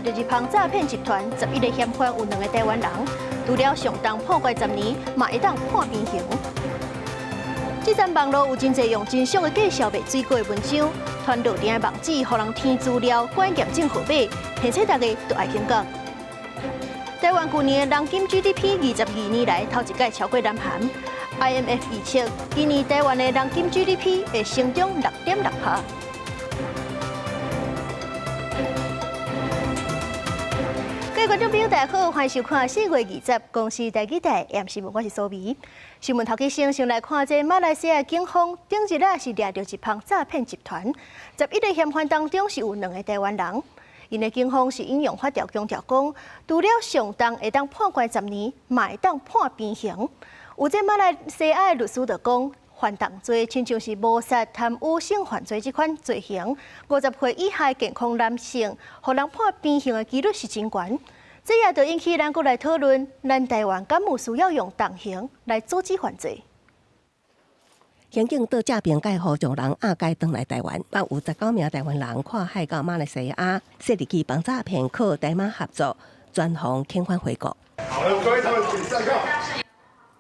掠著一幫詐騙集團，11個嫌犯有兩个台灣人，除了上重判監10年，嘛會當判鞭刑。這陣網路有真濟用真俗的介紹賣水果的文章，傳落訂的網址，予人填資料、管驗證號碼，提醒大家都愛警覺。台灣舊年的人均 GDP 22年來頭一擺超過南韓，IMF 預測今年台灣的人均 GDP 會成長6.6%。各位觀眾朋友，大家好，歡迎收看4月20公視台語台 M 新聞，我是蘇眉。新聞頭起先，先來看這馬來西亞警方頂日啊是掠著一幫詐騙集團，11個嫌犯當中是有兩个台灣人。𪜶的警方是引用法條強調講，除了上重會當判監十年，嘛會當判鞭刑。有這馬來西亞的律師就講，犯重罪親像是謀殺、貪污、性犯罪這款罪行，50歲以下健康男性，予人判鞭刑的幾率是真懸。這也就引起咱閣來討論，咱台灣敢有需要用重刑來阻止犯罪？刑警到詐騙介予將人押解轉來台灣，有19名台灣人跨海到馬來西亞，設立起幫詐騙靠台馬合作，專防遣返回國。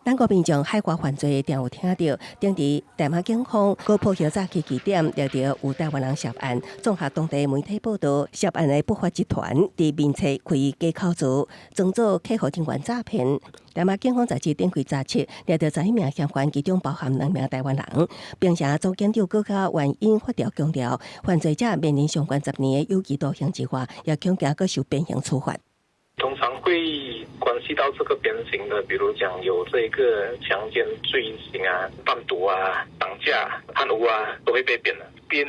咱國民眾海外犯罪定有聽著，頂佇大馬警方閣破曉早起幾點，掠著有台灣人涉案。綜合當地媒體報道，涉案的不法集團佇面冊開假口座，裝作客戶人員詐騙。大馬警方在這頂季查緝，掠著11名嫌犯，其中包含兩名台灣人。檳城總檢長閣較援引法條強調，犯罪者面臨上懸10年的有期徒刑之外，也恐驚閣受鞭刑處罰。通常會關係到這個鞭刑的，比如講有這個強姦罪行啊、販毒啊、綁架、貪污啊，都會被鞭的。鞭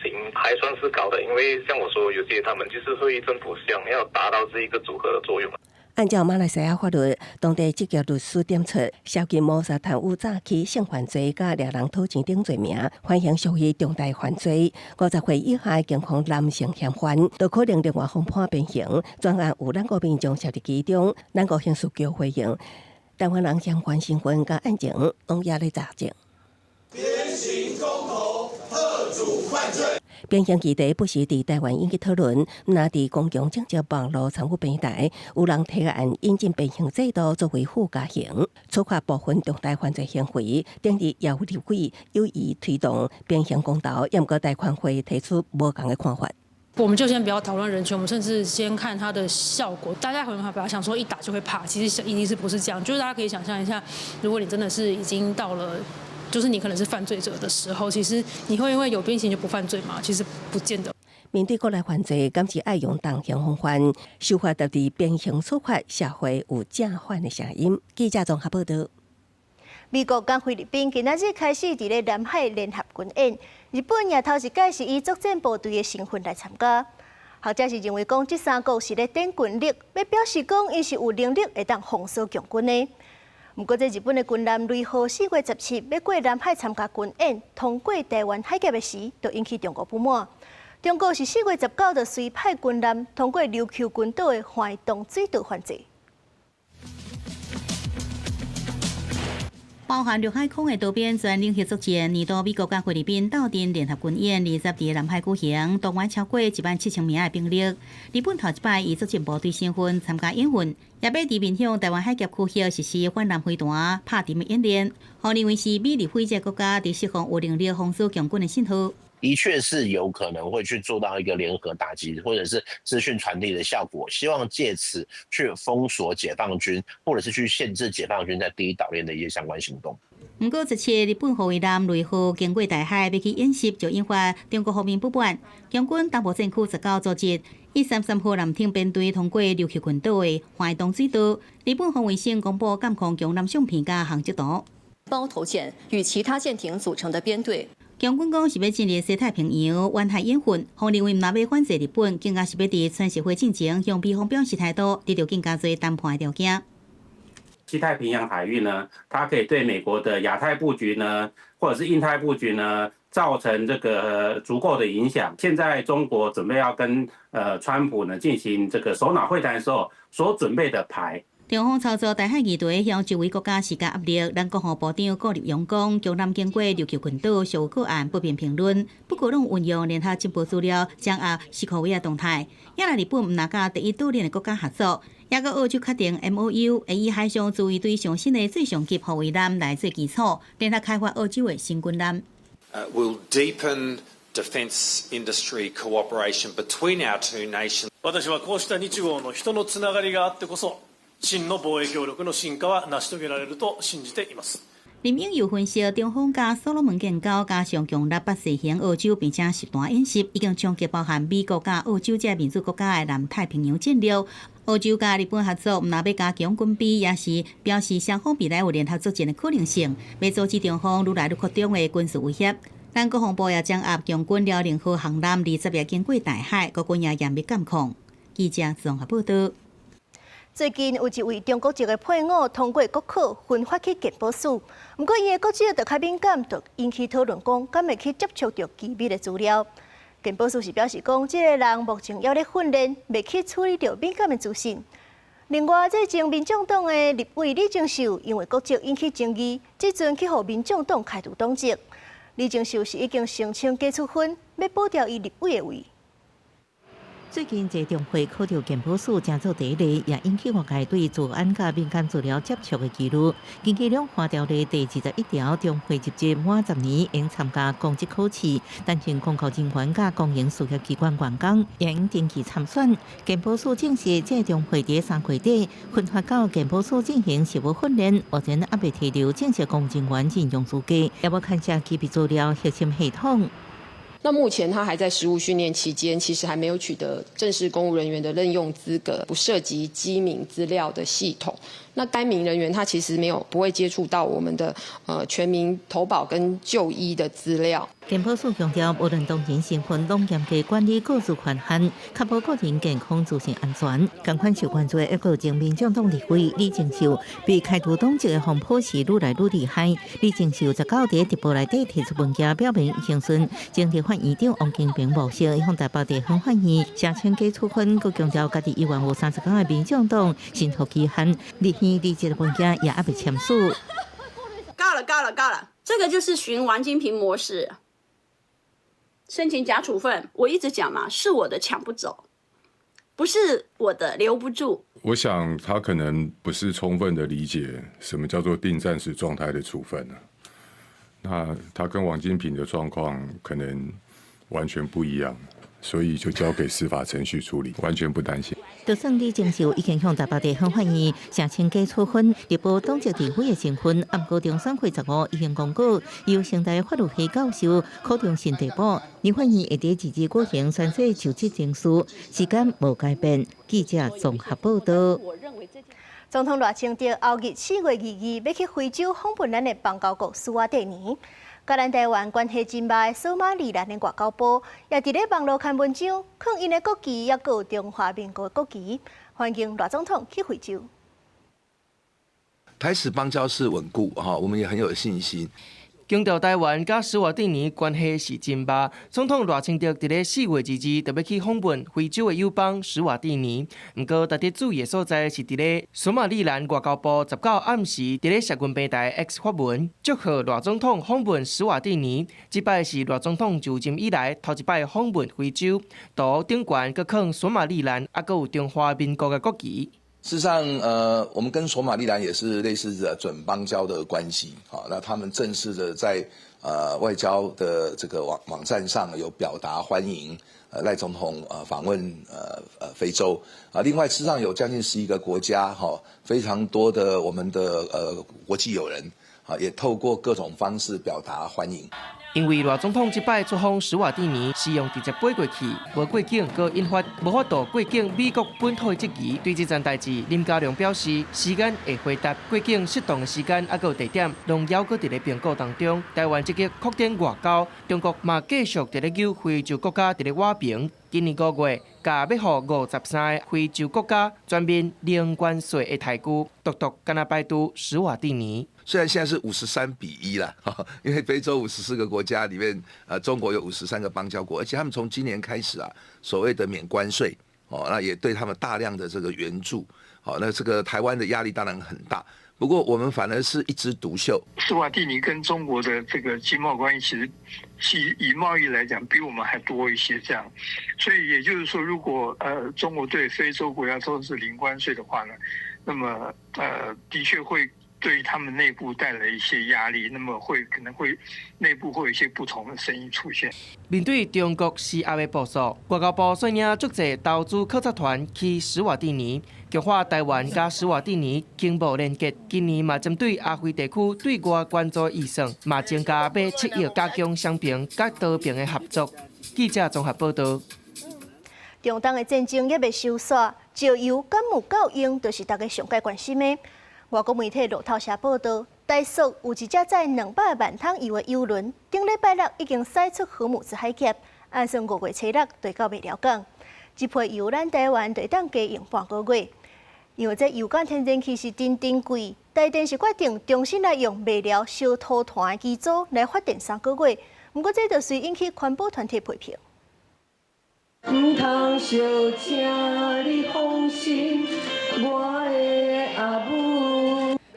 刑還算是高的，因為像我說，有些他們就是會政府想要達到這一個阻嚇的作用。按照馬來西亞法律，當地職業律師點出，涉及謀殺、貪污、詐欺、性犯罪、佮掠人討錢等罪名，犯行屬於重大犯罪。50歲以下健康男性嫌犯，都可能另外予判鞭刑。專案有咱國民眾涉佇其中，咱國刑事局回應，台灣人嫌犯身份佮案情攏猶咧查證。鞭刑公投，嚇阻犯罪。鞭刑議題不時佇台灣引起討論，毋但佇公共政治網路參與平台，有人提案引進鞭刑制度作為附加刑，處罰部分重大犯罪行為。頂日也有立委有意推動鞭刑公投，毋過大權會提出無仝的看法。我們就先不要討論人權，我們甚至先看它的效果。大家可能把它想說一打就會怕，其實一定是不是這樣。就是大家可以想象一下，如果你真的是已經到了，就是你可能是犯罪者的時候，其實你會因為有鞭刑就不犯罪嗎？其實不見得。面對國內犯罪，敢是愛用重刑防範，修法導致鞭刑處罰，社會有正反的聲音。記者綜合報道。美國佮菲律賓今仔日開始佇咧南海聯合軍演，日本也頭一擺是以作戰部隊的身份來參加。學者是認為講，這三國是咧展軍力，欲表示講𪜶是有能力會當封鎖共軍的。毋過，這日本的軍艦雷號4月17欲過南海參加軍演，通過台灣海峽的時，就引起中國不滿。中國是4月19就隨派軍艦通過琉球群島的環東水道反制。包含陸海空的多邊全領域作戰，年度美國佮菲律賓鬥陣聯合軍演，20佇南海舉行，動員超過1萬7千名的兵力。日本頭一擺以作戰部隊身份參加演訓，也欲佇面向台灣海峽區域實施反艦飛彈拍沉的演練，予認為是美日菲這國家佇釋放有能力封鎖共軍的信號。的確是有可能會去做到一個聯合打擊，或者是資訊傳遞的效果，希望借此去封鎖解放軍，或者是去限制解放軍在第一島鏈的一些相關行動。毋過，17日本護衛艦雷號經過台海欲去演習，就引發中國方面不滿。共軍東部戰區19組織以33號艦艇編隊通過琉球群島的環東水道。日本防衛省公布監控共艦相片佮航跡圖。包頭艦與其他艦艇組成的編隊。共軍講是欲進入西太平洋遠海演訓，予認為毋但欲反制日本，更加是欲佇川習會進前向美方表示態度，得著更加濟談判的條件。西太平洋海域呢，它可以對美國的亞太布局呢，或者是印太布局呢，造成這個足夠的影響。現在中國準備要跟川普呢進行這個首腦會談的時候，所準備的牌。中方操作台海議題向周圍國家施加壓力。咱國防部長顧立雄講，強艦經過琉球群島屬個案不便評論。不過，攏運用聯合情報資料掌握西科維亞動態。也若日本毋若佮第一島鏈的國家合作，抑閣澳洲確定 MOU，會以海上自衛隊上新的最上級護衛艦來做基礎，聯合開發澳洲的新軍艦。 Will deepen defense industry cooperation between our two nations. 私はこうした日豪の人のつながりがあってこそ、真の防衛協力の深化は成し遂げられると信じています。林永佑分析，中方佮所羅門建交，加上強力北西行澳洲，並且集團演習，已經衝擊包含美國佮澳洲這民主國家的南太平洋戰略。澳洲佮日本合作，毋若欲加強軍備，也是表示雙方未來有聯合作戰的可能性，欲阻止中方愈來愈擴張的軍事威脅。咱國防部也掌握共軍遼寧號航艦20日經過台海，國軍也嚴密監控。記者綜合報道。最近有一位中國籍的配偶通過國考，分發去健保署。毋過伊的國籍就較敏感，就引起討論，講敢會去接觸著機密的資料。健保署是表示講，這个人目前猶咧訓練，袂去處理著敏感的資訊。另外，這前民眾黨的立委李鍾秀因為國籍引起爭議，這陣去予民眾黨開除黨籍。李鍾秀是已經申請解處分，欲保牢伊立委的位。最近，這中會考著健保署成做第一例，也引起外界對資安佮敏感資料接觸的疑慮。根據兩岸條例第21條，中會入職滿10年應參加公職考試，擔任公務人員佮公營事業機關員工，應登記參選。健保署證實，這中會佇3月底分發到健保署進行實務訓練，目前猶未提留正式公務人員任用資格，也無牽涉機密資料核心系統。那目前他還在實務訓練期間，其實還沒有取得正式公務人員的任用資格，不涉及機敏資料的系統。那該名人員他其實沒有不會接觸到我們的全民投保跟就醫的資料。健保署強調，無論當人身份，攏嚴格管理個資權限，確保個人健康資訊安全。仝款受關注的一個前民眾黨立委李鍾秀被開除黨籍的風波是愈來愈厲害。李鍾秀十九佇直播內底提出文件，表明已經順前立法院長王金平物色向台北地方法院申請解處分，閣強調家己猶原有30工的民眾黨申報期限，立院離職的文件也猶未簽署。夠了，夠了，夠了！這個就是循王金平模式，申請假處分。我一直講嘛，是我的搶不走，不是我的留不住。我想他可能不是充分的理解什麼叫做定暫時狀態的處分啊。那他跟王金平的狀況可能完全不一樣，所以就交給司法程序處理，完全不擔心。就算李鍾秀已經向台北地方法院申請解處分，力保黨籍立委的身份，毋過中選會15已經公告，由成大法律系教授柯中信遞補，立法院會佇22舉行宣誓就職程序，時間無改變。記者綜合報道。總統賴清德後日4月22欲去非洲訪問咱的邦交國史瓦帝尼，佮咱台灣關係真歹，索馬利蘭的外交部也佇咧網路刊文章，囥𪜶的國旗，猶閣有中華民國的國旗，歡迎賴總統去非洲。台史邦交是穩固哈，我們也很有信心。強調台灣佮史瓦帝尼關係是真歹。總統賴清德佇咧4月22就欲去訪問非洲的友邦史瓦帝尼。毋過，值得注意的所在是佇咧索馬利蘭外交部十九暗時佇咧社群平台 X 發文，祝賀賴總統訪問史瓦帝尼。這擺是賴總統就任以來頭一擺訪問非洲，圖頂懸閣囥索馬利蘭，猶閣有中華民國的國旗。事實上，我們跟索馬利蘭也是類似的準邦交的關係，好，那他們正式的在外交的這個網站上有表達歡迎，賴總統訪問非洲，啊，另外事實上有將近11個國家，哈，非常多的我們的國際友人，啊，也透過各種方式表達歡迎。因為賴總統這擺出訪史瓦帝尼，是用直接飛過去，無過境，閣引發無法度過境美國本土的質疑。對這件代誌，林佳龍表示，時間會回答過境適當的時間，猶閣有地點，攏猶閣佇咧評估當中。台灣積極擴展外交，中國嘛繼續佇咧誘非洲國家佇咧倚平。今年5月，共欲予53個非洲國家全面零關稅的待遇，獨獨敢若排除史瓦帝尼。雖然現在是53比1啦，因為非洲54個國家裡面，中國有53個邦交國，而且他們從今年開始啊，所謂的免關稅，哦，那也對他們大量的這個援助，好，那這個台灣的壓力當然很大。不過我們反而是一枝獨秀。斯瓦蒂尼跟中國的這個經貿關係，其實其以貿易來講，比我們還多一些。這樣，所以也就是說，如果中國對非洲國家都是零關稅的話呢，那麼的確會對他們內部帶來一些壓力，那麼會可能會內部會有一些不同的聲音出現。面對中國施壓的部署，外交部率領足濟投資考察團去史瓦蒂尼，強化台灣佮史瓦蒂尼經貿連結。今年嘛針對亞非地區對外援助預算，嘛增加買7億加強雙邊佮多邊的合作。記者綜合報道。中東的戰爭猶未收煞，石油敢有夠用，就是大家上蓋關心的。外國媒體路透社報道，台塑有一隻載200萬桶油的油輪，頂禮拜六已經駛出荷姆茲海峽，按算5月初6就到麥寮港。這批油咱台灣就會當加用半個月。因為這油佮天然氣是真珍貴，台電是決定重新來用麥寮燒土炭的機組來發電3個月。毋過這就隨引起環保團體批評。毋通燒，請你放心，我的阿母。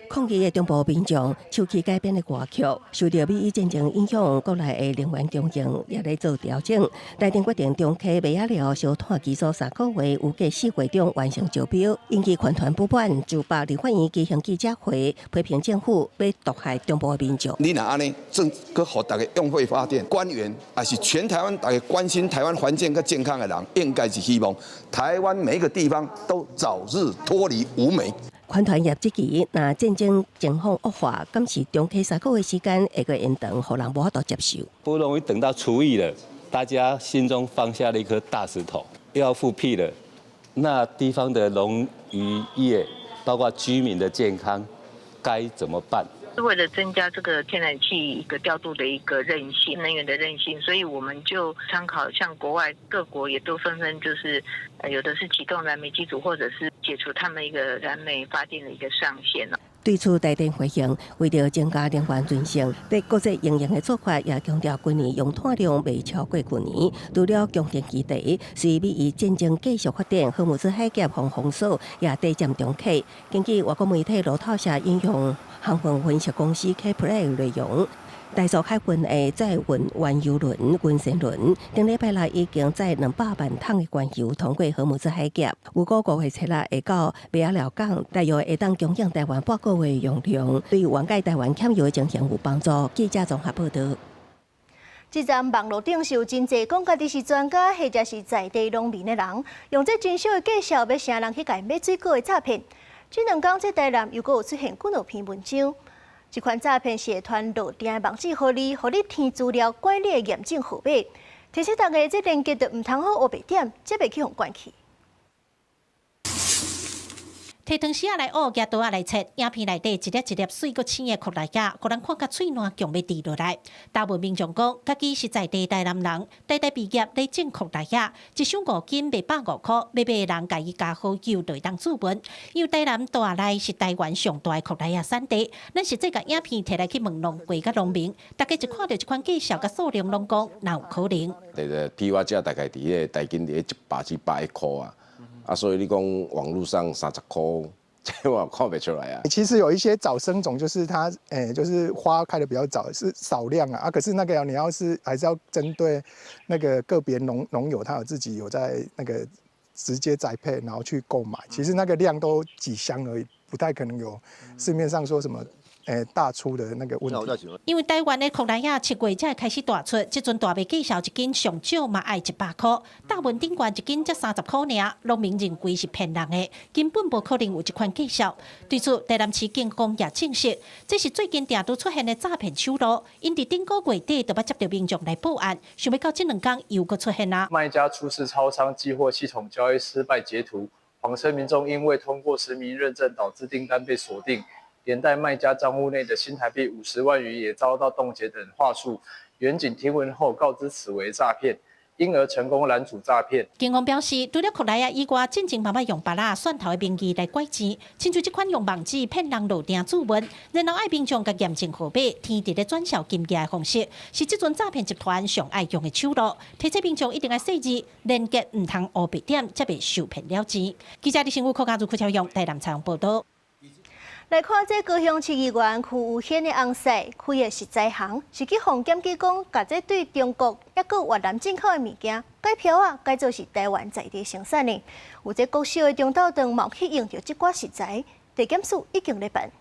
抗議的中部民眾唱起改編的歌曲，受著美伊戰爭影響，國內的能源供應也咧做調整。台電決定重啟麥仔寮燒炭機組3個月，預計4月中完成招標，引起環團不滿，就把立法院舉行記者會，批評政府欲毒害中部民眾。你若按呢，閣予大家用火發電，官員抑是全台灣大家關心台灣環境佮健康的人，應該是希望台灣每一個地方都早日脫離無煤。環團業質疑，若戰爭情況惡化，敢是重啟3個月時間會閣延長，予人無法度接受。不容易等到除役了，大家心中放下了一顆大石頭，又要復辟了。那地方的農漁業，包括居民的健康，該怎麼辦？是為了增加這個天然氣一個調度的一個韌性，能源的韌性，所以我們就參考像國外各國也都紛紛就是，有的是啟動燃煤機組，或者是解除他們一個燃煤發電的一個上限。對此，台電回應，為著增加能源韌性，佇國際應用的做法，也強調今年用炭量袂超過舊年。除了供電基地，隨美伊戰爭繼續發展，荷姆茲海峽予封鎖也短暫重啟。根據外國媒體路透社引用航運分析公司 Kpler 內容，台塑海運的載運原油輪、雲仙輪，頂禮拜六已經載200萬桶的原油通過荷姆茲海峽。預估5月7日會到麥仔寮港，大約會當供應台灣半個月用量，對緩解台灣欠油的情形有幫助。記者綜合報道。這陣網路頂是有真濟講家己是專家或者是在地農民的人，用這真俗的介紹欲晟人去共買水果的詐騙。這兩工這台南又閣有出現幾兩篇文章。這款詐騙是會傳落訂的網址予你，予你填資料，改你的驗證號碼。提醒大家，這連結就毋通好烏白點，才袂去予關去。提湯匙仔來挖，舉刀仔來切，影片內底一粒一粒媠閣青的箍來仔，予人看甲喙瀾強欲滴落來。大部分民眾講，家己是在地台南人，台大畢業咧種箍來仔，一箱5斤賣150箍，欲買的人共伊加好友就會當注文。因為台南大內是台灣上大的箍來仔產地，咱實際共影片提來去問農會佮農民，大家一看著這款介紹佮數量，攏講哪有可能？對對，批發價大概佇咧台斤佇咧100至110塊啊。啊，所以你講網路上30塊，這我看袂出來啊。其實有一些早生種，就是它，就是花開得比較早，是少量啊。啊，可是那個你要是還是要針對那個個別農友，他有自己有在那個直接栽培，然後去購買，其實那個量都幾箱而已，不太可能有市面上說什麼。大出的那個問題。因為台灣的箍來仔7月才會開始大出，這陣大賣介紹一斤上少嘛愛100塊，大文頂懸一斤才30塊爾，農民認為是騙人的，根本無可能有這款介紹。對此，台南市警方也證實，這是最近定拄出現的詐騙手路，𪜶佇頂個月底就捌接著民眾來報案，想欲到這兩工又閣出現啊。賣家出示超商寄貨系統交易失敗截圖，謊稱民眾因未通過實名認證導致訂單被鎖定。連帶賣家帳戶內的新台幣50萬元也遭到凍結等話術，員警聽聞後告知此為詐騙，因而成功攔阻詐騙。警方表示，除了克萊啊以外，進前嘛捌用芭樂蒜頭的名義來拐錢，親像這款用網址騙人落訂注文，然後愛民眾共驗證號碼，天佇咧轉銷金額的方式，是這陣詐騙集團上愛用的手路。提醒民眾一定愛細緻連結，毋通烏白點，才袂受騙了錢。記者李新武、柯家如、柯超勇台南採訪報道。來看這高雄市議員區宇軒的翁婿，開的食材行，是去予檢舉講，共這對中國抑閣越南進口的物件改標仔，改做是台灣在地生產的。有這國小的中晝頓嘛去用著這寡食材，地檢署已經咧辦。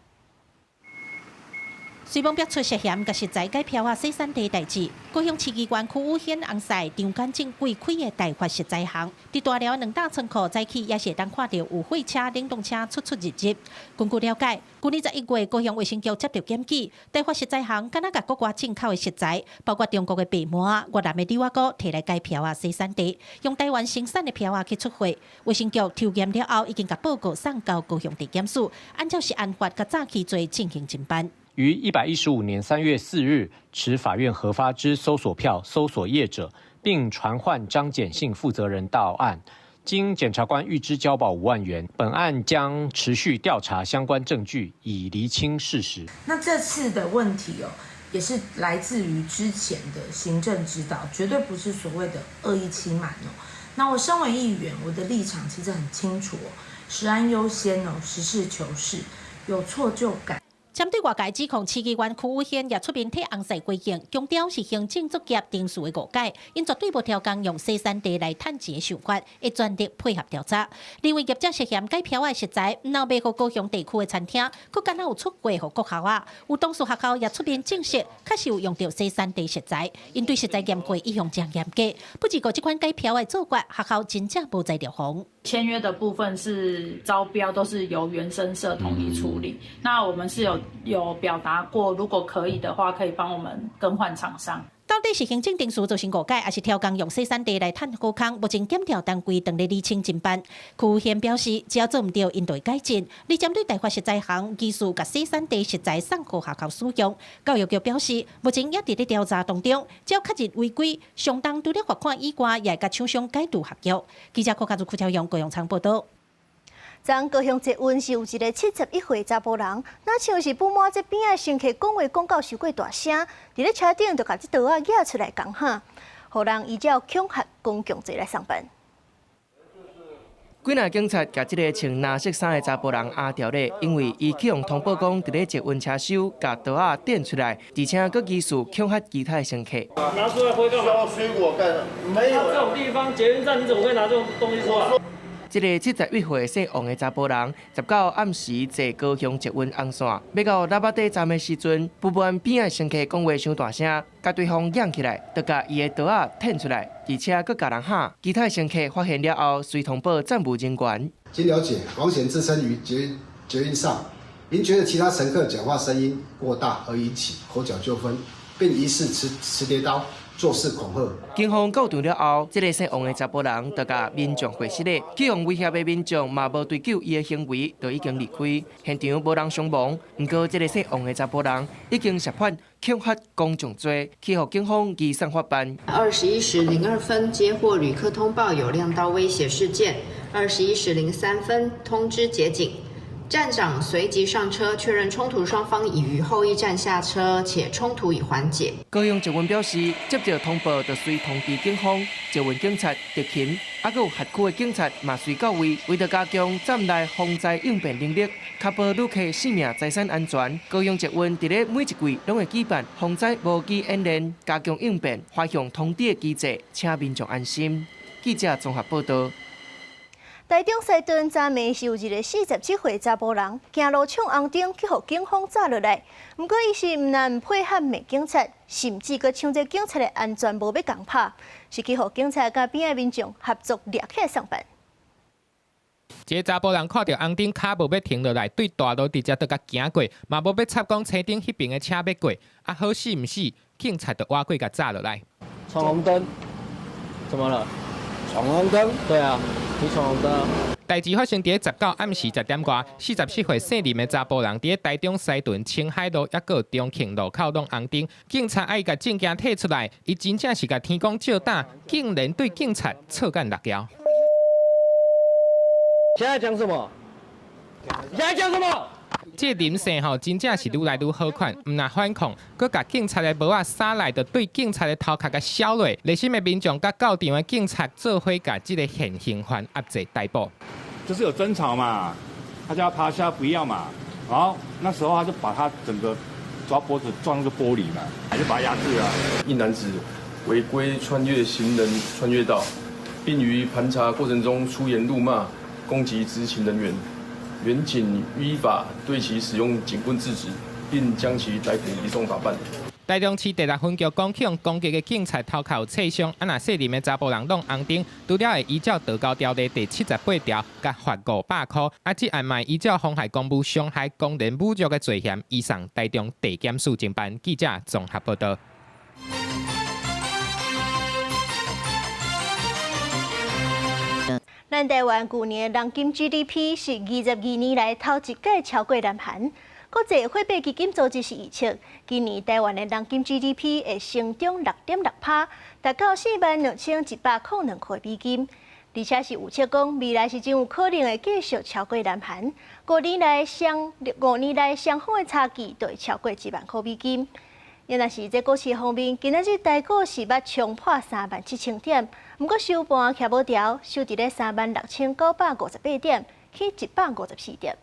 隨網爆出涉嫌共食材改標仔洗產地代誌，高雄市議員區宇軒翁婿張簡正貴開的大發食材行，佇大寮兩大倉庫早起也是會當看著有貨車、冷凍車出出入入。根據了解，舊年11月高雄衛生局接著檢舉，大發食材行敢若共國外進口的食材，包括中國的白饃、越南的柳仔菇，提來改標仔洗產地，用台灣生產的標仔去出貨。衛生局抽驗了後，已經共報告送交高雄地檢署，按照食安法佮詐欺罪進行偵辦。於115年3月4日，持法院核發之搜索票搜索業者，並傳喚張簡姓負責人到案。經檢察官預支交保5萬元。本案將持續調查相關證據，以釐清事實。那這次的問題哦，也是來自於之前的行政指導，絕對不是所謂的惡意欺瞞哦。那我身為議員，我的立場其實很清楚哦，食安優先哦，實事求是，有錯就改。針對外界指控，市議員區宇軒也出面替翁婿回應，強調是行政作業程序的誤解，𪜶絕對無刁工用洗產地來趁錢的想法，會全力配合調查。另外業者涉嫌改標仔食材，毋但賣予高雄地區的餐廳，閣敢若有出貨予國校仔，有當事學校也出面證實，確實有用著洗產地食材，𪜶對食材驗貨一向誠嚴格。不過這款改標仔的做法，學校真正無材料防。簽約的部分是招標，都是由原生社統一處理。那我們是有表達過，如果可以的話，可以幫我們更換廠商。到底是行政程序造成誤解，抑是刁工用洗產地來趁好康？目前檢調單位正咧釐清偵辦。區宇軒表示，只要做毋著，𪜶就會改進。而針對大發食材行疑似共洗產地食材送予學校使用，教育局表示，目前也佇咧調查當中，只要確認違規，相當除了罰款以外，也會共廠商解除合約。記者柯家祖、柯超勇、高雄場報道。昨高雄捷運是有一个71歲查埔人，若像是不滿這邊仔乘客講話講到傷過大聲，佇咧車頂就共這刀仔攑出來共嚇，予人依照恐嚇公共罪來送辦。幾若警察共這个穿藍色衫的查埔人押牢咧，因為伊去予通報講，佇咧捷運車廂共刀仔展出來，而且閣疑似恐嚇其他的乘客。拿出來揮幹嘛？削水果幹？沒有。這種地方捷運站你怎麼會拿這種東西出來？這个71歲姓王的查埔人，19暗時坐高雄捷運紅線，欲到喇叭底站的時陣，不滿邊仔乘客講話傷大聲，共對方嚷起來，就共伊的刀仔展出來，而且閣共人嚇。其他乘客發現了後，隨通報站務人員。經了解，王顯自稱於捷運上，因覺得其他乘客講話聲音過大而引起口角糾紛，並疑似持疊刀。做事恐嚇。警方到場了後，這个姓王的查埔人就共民眾會室咧，去予威脅的民眾嘛無追究伊的行為，就已經離開。現場無人傷亡，毋過這个姓王的查埔人已經涉犯恐嚇公眾罪，去予警方移送法辦。 21時02分接獲旅客通報有亮刀威脅事件，21時03分通知捷警。站長隨即上車確認衝突雙方已於後一站下車，且衝突已緩解。高雄捷運表示，接到通報就隨通知警方、捷運警察、特勤，抑閣有轄區的警察嘛隨到位，為著加強站內防災應變能力，確保旅客性命財產安全。高雄捷運佇咧每一季攏會舉辦防災模擬演練，加強應變，發放通知的機制，請民眾安心。記者綜合報道。台中西屯昨暝是有一个47歲查埔人，行路闖紅燈，去予警方紮落來。毋過伊是毋但毋配合罵警察，甚至閣搶這警察的安全帽欲共拍，是去予警察佮邊仔民眾合作掠起來送辦。這个查埔人看著紅燈，跤無欲停落來，對大路直接就共行過，嘛無欲插講車頂彼爿的車欲過。啊，好死毋死，警察就倚過共紮落來。闖紅燈，怎麼了？闖紅燈？對啊，你闖紅燈。代誌發生佇19暗時10點外，44歲姓林的查埔人佇台中西屯青海路抑閣中慶路口弄紅燈，警察愛共證件提出來，伊真正是共天公借膽，竟然對警察錯干六條。現在講什麼？現在講什麼？這林姓吼真正是愈來愈好款，毋但反抗，閣共警察的帽仔灑來，就對警察的頭殼共削落。熱心的民眾佮到場的警察做伙共這个現行犯押解逮捕。就是有爭吵嘛，他叫他趴下不要嘛，然後那時候他就把他整個抓脖子撞那個玻璃嘛，還是把他壓住了。一男子違規穿越行人穿越道，並於盤查過程中出言怒罵、攻擊執勤人員。員警依法對其使用警棍制止，並將其逮捕移送法辦。台中市第六分局講，去予攻擊的警察頭殼有擦傷，啊，若姓林的查埔人弄紅燈，除了會依照道交條例第78條，共罰500箍，啊，這案嘛依照妨害公務、傷害公然侮辱的罪嫌，移送台中地檢署偵辦。記者綜合報道。咱台灣舊年人均 GDP 是22年來頭一擺超過南韓。國際貨幣基金組織是預測，今年台灣的人均 GDP 會成長6.6%，達到42,102塊美金。而且是預測講，未來是真有可能會繼續超過南韓。五年來雙方的差距就會超過1萬塊美金。若是這股市方面，今仔日台股是捌衝破37,000點，毋過收盤徛無牢，收佇咧36,958點，起154點。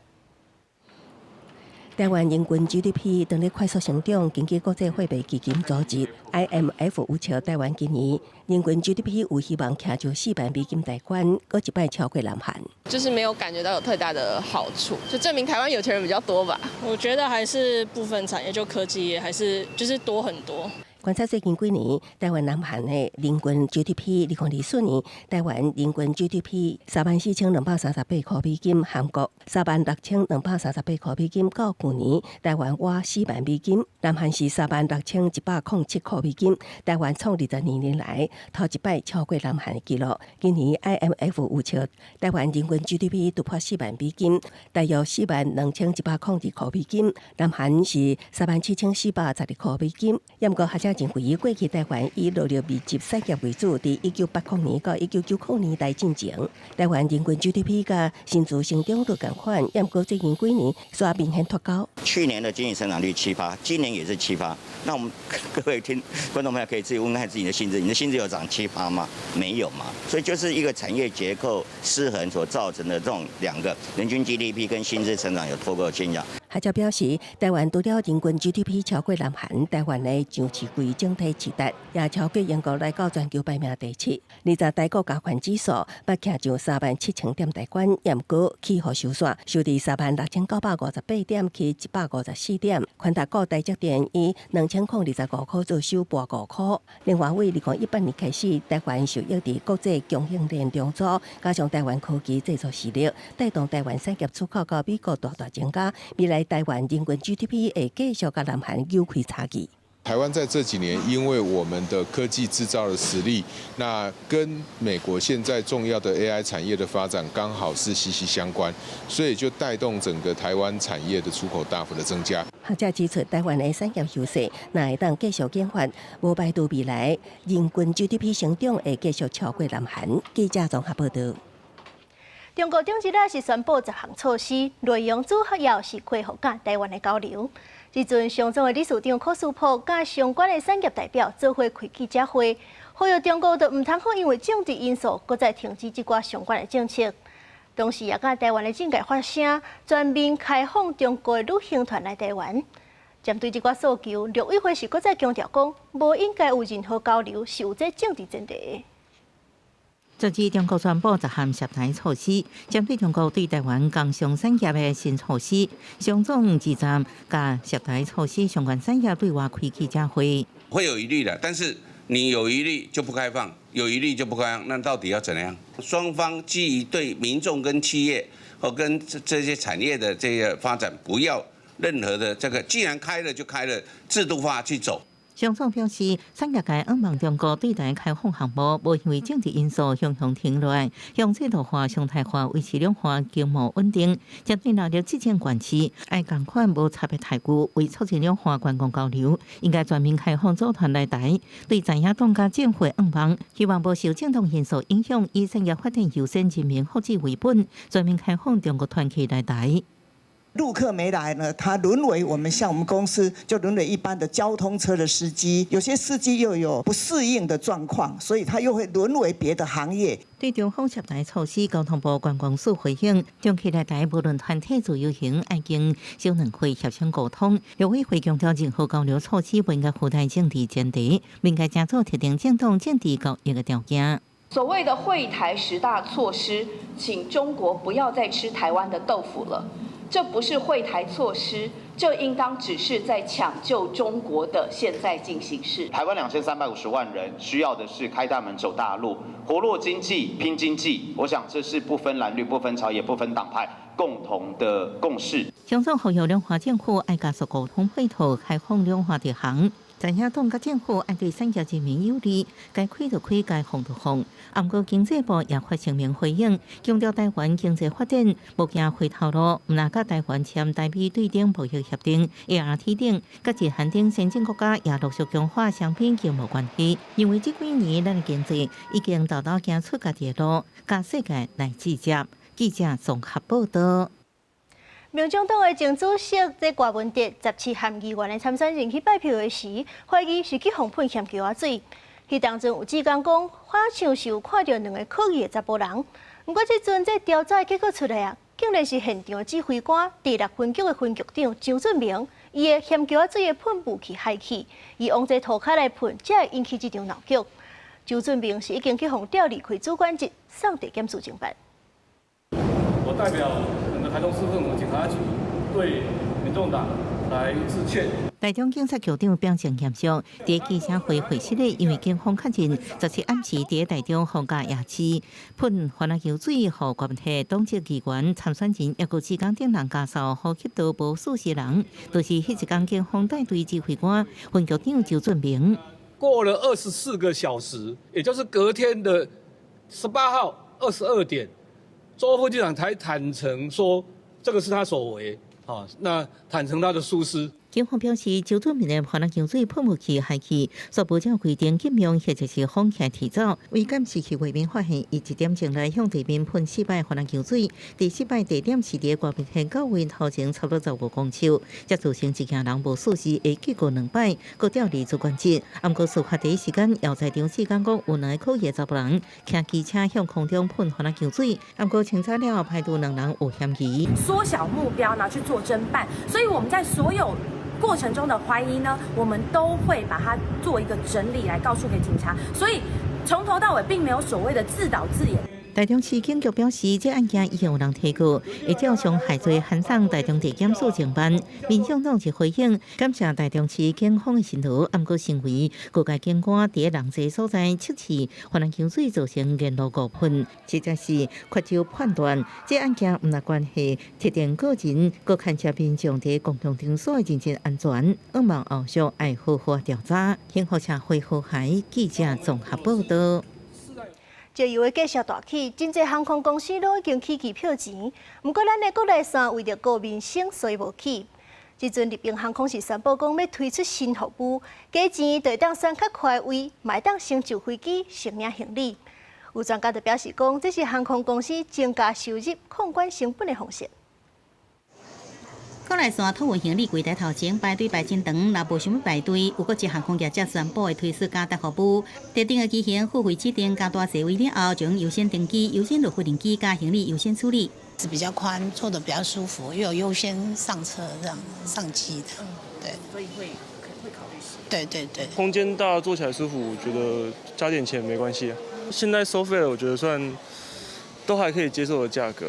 台灣人均 GDP 當咧快速成長，根據國際貨幣基金組織 IMF 預測，台灣今年人均 GDP 有希望徛上4萬美金大關，閣一擺超過南韓。就是沒有感覺到有太大的好處，就證明台灣有錢人比較多吧。我覺得還是部分產業，就科技業，還是就是多很多。觀察最近幾年，台灣南韓的人均 GDP，2024年台灣人均 GDP 34,238塊美金，韓國36,238塊美金。到舊年台灣倚4萬美金，南韓是36,107塊美金。台灣創22年來頭一擺超過南韓的紀錄。今年 IMF 預測台灣人均 GDP 突破4萬美金，大約42,102塊美金。南韓是37,412塊美金。毋過學者認為，過去台灣以勞力密集產業為主，佇1980年到1990年代進前，台灣人均 GDP 佮薪資成長率仝款，毋過最近幾年煞明顯脫鈎。去年的經濟成長率7%，今年也是七趴。那我們各位聽觀眾朋友可以自己問看自己的薪資，你的薪資有漲七趴嗎？沒有嘛。所以就是一個產業結構失衡所造成的這種兩個人均 GDP 跟薪資成長有脫鈎現象。學者表示，台灣除了人均 GDP 超過南韓，台灣的上市櫃整體市值也超過英國來到全球排名第七。20台股加權指數捌徛上37,000點大關，毋過起予收煞，收佇36,958點，起154點。權值股台積電以2,025箍做收盤5箍。另外，為2018年開始，台灣受益佇國際供應鏈重組，加上台灣科技製造實力，帶動台灣產業出口到美國大大增加。未來台灣人均 GDP 會繼續佮南韓扭開差距。台灣在這幾年，因為我們的科技製造的實力，那跟美國現在重要的 AI 產業的發展剛好是息息相關，所以就帶動整個台灣產業的出口大幅的增加。學者指出，台灣的產業優勢，若會當繼續研發，無排除未來人均 GDP 成長會繼續超過南韓。記者綜合報導。中國頂日仔是宣布10項措施，內容主要是恢復佮台灣的交流。這陣商總的理事長柯書珀佮相關的產業代表做伙開記者會，呼籲中國就毋通好因為政治因素，閣再停止這寡相關的政策。同時，也佮台灣的政界發聲，全面開放中國的旅行團來台灣。針對這寡訴求，陸委會是閣再強調講，無應該有任何交流是有這政治前提的。昨日中國宣布10項涉台措施，針對中國對台灣工商產業的新措施，商總二站佮涉台措施相關產業對外開記者會。會有疑慮的，但是你有疑慮就不開放，有疑慮就不開放，那到底要怎樣？雙方基於對民眾跟企業和跟這些產業的這個發展，不要任何的這個，既然開了就開了，制度化去走。商總表示，產業界向望中國對台開放項目，無因為政治因素雄雄停落來，向制度化、常態化維持兩岸經貿穩定。針對納入這種關係，愛仝款無差別待遇，為促進兩岸觀光交流，應該全面開放組團來台。對在野黨佮政府向望，希望無受政黨因素影響，以產業發展優先、人民福祉為本，全面開放中國團客來台。陸客沒來呢，他淪為我們像我們公司就淪為一般的交通車的司機，有些司機又有不適應的狀況，所以他又會淪為別的行業。對中方涉台措施，交通部觀光署回應，中客來台無論團體自由行，愛經小兩會協商溝通。陸委會強調，任何交流措施不應該附帶政治前提，不應該加做特定政黨政治交易的條件。所謂的惠台十大措施，請中國不要再吃台灣的豆腐了。這不是惠台措施，這應當只是在搶救中國的現在進行式。台灣2350萬人需要的是開大門走大路，活絡經濟、拼經濟。我想這是不分藍綠、不分朝野、不分黨派共同的共識。商總呼籲兩岸政府愛加速溝通配套，開放兩岸直航。在野黨佮政府愛對產業人民有利，該開就開，該放就放。毋過經濟部也發聲明回應，強調台灣經濟發展無行回頭路，毋但佮台灣簽台美對等貿易協定、ART 等，佮日韓等先進國家也陸續強化雙邊經貿關係。認為這幾年咱的經濟已經沓沓行出家己的路，佮世界來比較。記者綜合報道。民眾黨的前主席這柯文哲17和議員的參選人去拜票的時，懷疑是去予噴鹹橋仔水。彼當陣有志工講，好像是有看著兩个可疑的查埔人。毋過這陣這調查結果出來啊，竟然是現場指揮官第六分局的分局長張俊明，伊的鹹橋仔水的噴霧器害去，伊往這塗跤來噴，才會引起這場鬧劇。張俊明是已經去予調離開主管職，送地檢署偵辦。我代表整個台中市政府警察局對民眾黨來致歉。台中警察局長表情嚴肅，佇記者會會室內，因為警方確認，17暗時佇台中逢甲夜市噴番仔球水，予柯文哲黨籍議員參選人，抑閣志工等人家屬呼吸道無舒適人，就是彼一工警方帶隊指揮官分局長周俊明。過了24個小時，也就是隔天的18號22點。周副局長才坦承說，這個是他所為，啊，那坦承他的疏失。警方表示，周俊明的番仔球水噴霧器害去，煞無照規定禁用或者是封起來提走。為監視器畫面發現，伊1點鐘來向地面噴四擺番仔球水，第四擺地點是佇外面天到位頭前差不多15公尺，才造成一行人無舒適，會記過兩擺，閣調離主管職。毋過事發第一時間，要在場志工講有兩个可疑查埔人騎機車向空中噴番仔球水，毋過清查了後排除兩人有嫌疑。縮小目標，拿去做偵辦，所以我們在所有過程中的懷疑呢，我們都會把它做一個整理來告訴給警察，所以從頭到尾並沒有所謂的自導自演。台中市警局表示，這案件已經有人提告，會照傷害罪函送台中地檢署偵辦。民眾黨就回應，感謝台中市警方的辛勞，毋過認為高階警官佇人濟所在測試番仔球水造成言路誤噴，實在是缺少判斷。這案件毋但關係特定個人，閣牽涉民眾佇公共場所的人身安全，向望後續愛好好調查。幸福社會和諧記者綜合報道。石油的價數大起，真濟航空公司攏已經起機票錢。毋過，咱的國內線為著顧民生，所以無起。這陣日榮航空是宣布講欲推出新服務，加錢就會當選較寬位，嘛會當先上飛機，先領行李。有專家就表示講，這是航空公司增加收入、控管成本的方式。國內線托運行李櫃台頭前排隊排真長，若無想欲排隊，有國際航空業者宣布會推出加搭服務。特定的機型付費指定加大座位了後，就優先登機、優先落飛機加行李優先處理。是比較寬，坐得比較舒服，又有優先上車這樣上機的，對。所以會考慮。對對對。空間大，坐起來舒服，我覺得加點錢沒關係。現在收費了，我覺得算都還可以接受的價格。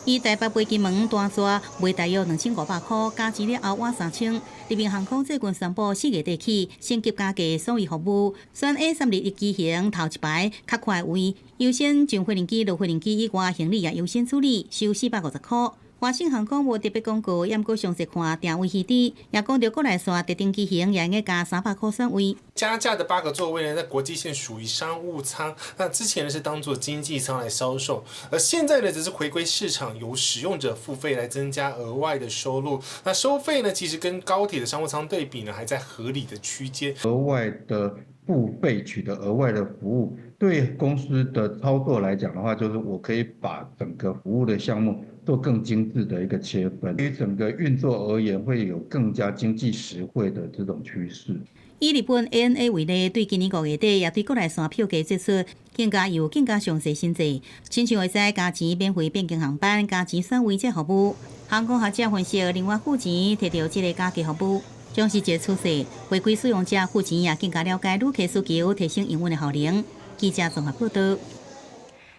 以台北飛金門單線賣大約2500箍，加錢了後倚3000。日榮航空最近宣布4月底起升級加價所有服務，選 A321機型頭一排較寬位，優先上飛機、落飛機以外行李也優先處理，收450箍。華信航空無特別廣告，毋過詳細看訂位虛擬，也講著國內線特定機型也會加300箍選位。加價的8個座位呢，在國際線屬於商務艙，那之前呢是當做經濟艙來銷售，而現在呢則是回歸市場，由使用者付費來增加額外的收入。那收費呢，其實跟高鐵的商務艙對比呢，還在合理的區間。額外的付費取得額外的服務，對公司的操作來講的話，就是我可以把整個服務的項目做更精緻的一個切分，對於整個運作而言，會有更加經濟實惠的這種趨勢。以日本 ANA 為例，對今年5月底也對國內線票價做出更加有更加詳細審計，親像會使加錢免費變更航班、加錢選位這服務。航空學者分析，另外付錢提著這个加價服務，將是一個趨勢。回歸使用者付錢也更加了解旅客需求，提升營運的效能。記者綜合報道。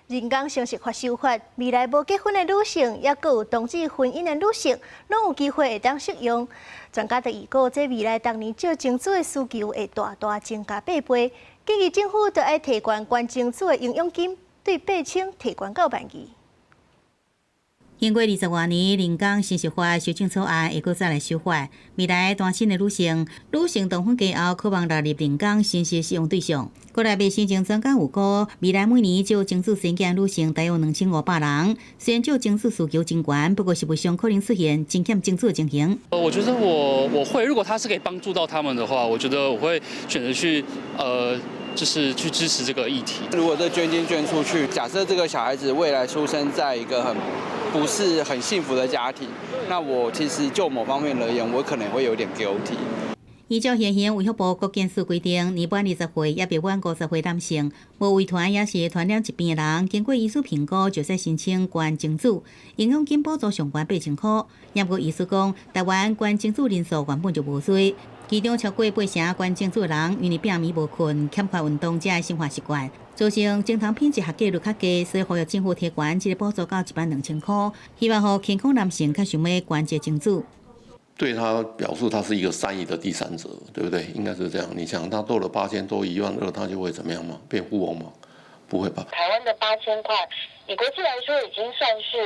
人工生殖法修法，未來無結婚的女性，抑閣有同志婚姻的女性，攏有機會會當適用。專家就預估，這未來逐年借精子的需求會大大增加8倍，建議政府著愛提懸捐精子的營養金，對8000提懸到12000。經過20外年人工生殖法修正草案會閣再來修法，未來單身的女性、女性同婚過後，可望納入人工生殖適用對象。國內衛生專家預估，未來每年借精子生囝女性大約2500人。雖然借精子需求真懸，不過實務上可能出現真欠精子的情形。我覺得我會，如果他是可以幫助到他們的話，我覺得我會選擇去就是去支持這個議題。如果這捐精捐出去，假設這個小孩子未來出生在一個很不是很幸福的家庭，那我其實就某方面而言，我可能會有點 guilty。依照現行衛福部國健署規定，年滿20歲抑未滿50歲男性，無遺傳抑是傳染疾病的人，經過醫師評估，就使申請捐精子，營養金補助上懸8000箍。毋過醫師講，台灣捐精子人數原本就無濟，其中超過8成捐精子的人，因為病暝無睏、欠缺運動這的生活習慣，造成精蟲品質合格率較低，所以呼籲政府提懸這个補助到12000箍，希望予健康男性較想欲捐這精子。對他表示他是一個善意的第三者，對不對？應該是這樣。你想他多了8000多12000，他就會怎麼樣嗎？變富翁嗎？不會吧？台灣的8000塊，以國際來說已經算是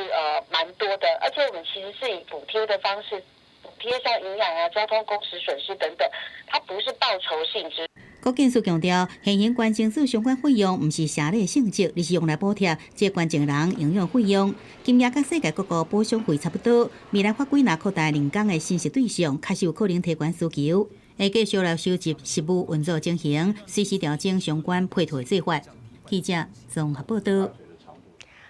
蠻多的，而且我們其實是以補貼的方式，補貼像營養啊、交通工時損失等等，它不是報酬性質。國健署強調，現行捐精子相關費用毋是社禮性質，而是用來補貼這捐精人營養費用。金額佮世界各國保險費差不多。未來法規若擴大人工的生殖對象，確實有可能提懸需求。會繼續來收集實務運作情形，隨時調整相關配套做法。記者綜合報道。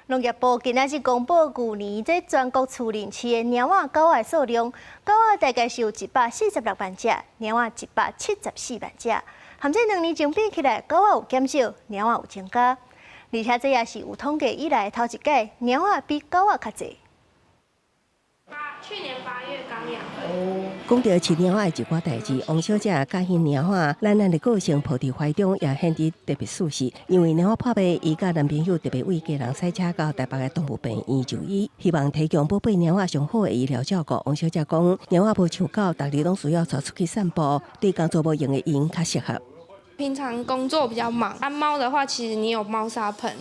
農業部今仔日公布舊年這全國厝內飼的貓仔狗仔數量，狗仔大概是有146萬隻，貓仔174萬隻。和這兩年前比起來，狗仔有減少，貓仔有增加，而且這也是有統計以來頭一擺，貓仔比狗仔較濟。去年8月剛養。講著飼貓仔的一寡代誌，王小姐佮意貓仔，懶懶的個性抱佇懷中也顯得特別舒適。因為貓仔破病，伊佮男朋友特別為家人駛車到台北的動物病院就醫，希望提供寶貝貓仔上好的醫療照顧。王小姐講，貓仔無像狗，逐日攏需要帶出去散步，對工作無閒的𪜶較適合。平常工作比較忙，啊貓的話，其實你有貓砂盆，